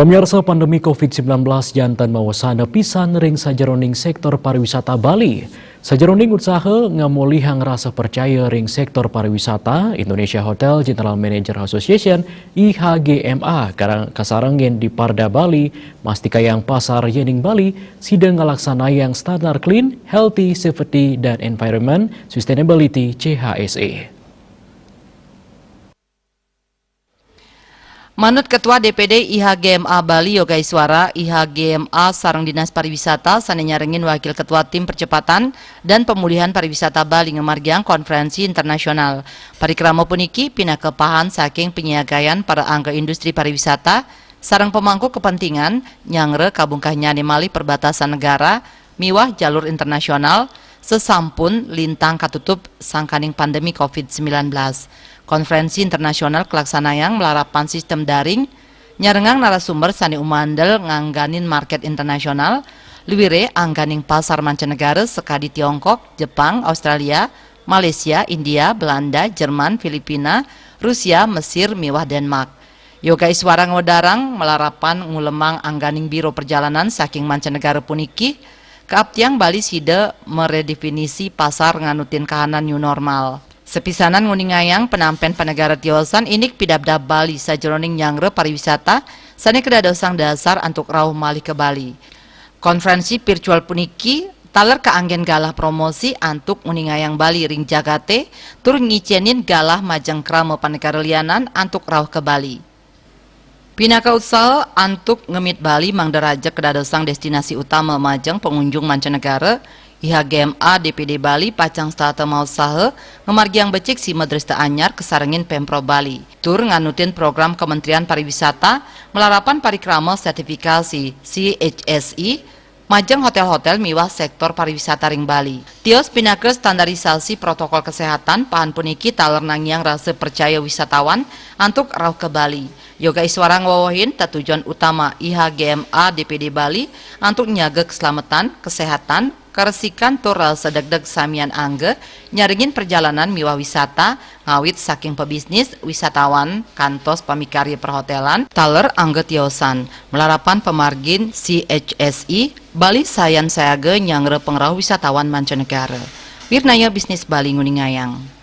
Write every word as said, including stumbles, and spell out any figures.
Pamiarsa, pandemi covid sembilan belas janten mawasana pisan ring sajeroning sektor pariwisata Bali. Sajeroning usaha ngamulihang rasa percaya ring sektor pariwisata, Indonesia Hotel General Manager Association, I H G M A, karang-, kasarengin di Parda Bali, mastikayang pasar yening Bali sida ngalaksanayang standar clean, healthy, safety, dan environment, sustainability, C H S E. Manut Ketua D P D I H G M A Bali Yoga Iswara, I H G M A sareng Dinas Pariwisata sane nyarengin Wakil Ketua Tim Percepatan dan Pemulihan Pariwisata Bali ngamargiang konferensi internasional. Parikrama puniki pinaka pahan saking panyiagayan para angga industri pariwisata sareng pemangku kepentingan nyanggra kabungkahnyane malih perbatasan negara miwah jalur internasional sasampun lintang katutup sangkaning pandemi covid sembilan belas. Konferensi internasional kalaksanayang malarapan sistem daring, nyarengang narasumber sane umandel ngangganin market internasional, luire angganing pasar mancanegara sakadi Tiongkok, Jepang, Australia, Malaysia, India, Belanda, Jerman, Filipina, Rusia, Mesir, miwah Denmark. Yoga Iswara ngwedarang malarapan ngulemang angganing biro perjalanan saking mancanegara puniki, kaaptiang Bali sida meredefinisi pasar nganutin kahanan new normal. Sapisanan nguningayang panampen panegara tiosan indik pidabdab Bali sajeroning nyanggra pariwisata sane kadadosang dasar antuk rauh malih ka Bali. Konferensi virtual puniki taler kaanggen galah promosi antuk nguningayang Bali ring jagate, tur ngicenin galah majeng krama panegara lianan antuk rauh ka Bali. Pinaka usaha antuk ngemit Bali mangda raja kadadosang destinasi utama majeng pangunjung mancanegara, I H G M A D P D Bali pacang setata mausaha ngamargiang becik sima dresta anyar kasarengin Pemprov Bali. Tur nganutin program Kementerian Pariwisata malarapan parikrama sertifikasi C H S E majeng hotel-hotel miwah sektor pariwisata ring Bali. Tios pinaka standarisasi protokol kesehatan, pahan puniki taler nangiang rasa percaya wisatawan antuk rauh ka Bali. Yoga Iswara ngwewehin tetujon utama I H G M A D P D Bali antuk nyaga keselamatan, kesehatan, karesikan tur rasa degdeg samian angga nyarengin perjalanan miwah wisata, ngawit saking pebisnis, wisatawan, kantos pamikarya perhotelan, taler angga tiosan. Malarapan pamargin C H S E, Bali sayan sayaga nyanggra pangrauh wisatawan mancanegara. Wirnaya Bisnis Bali nguningayang.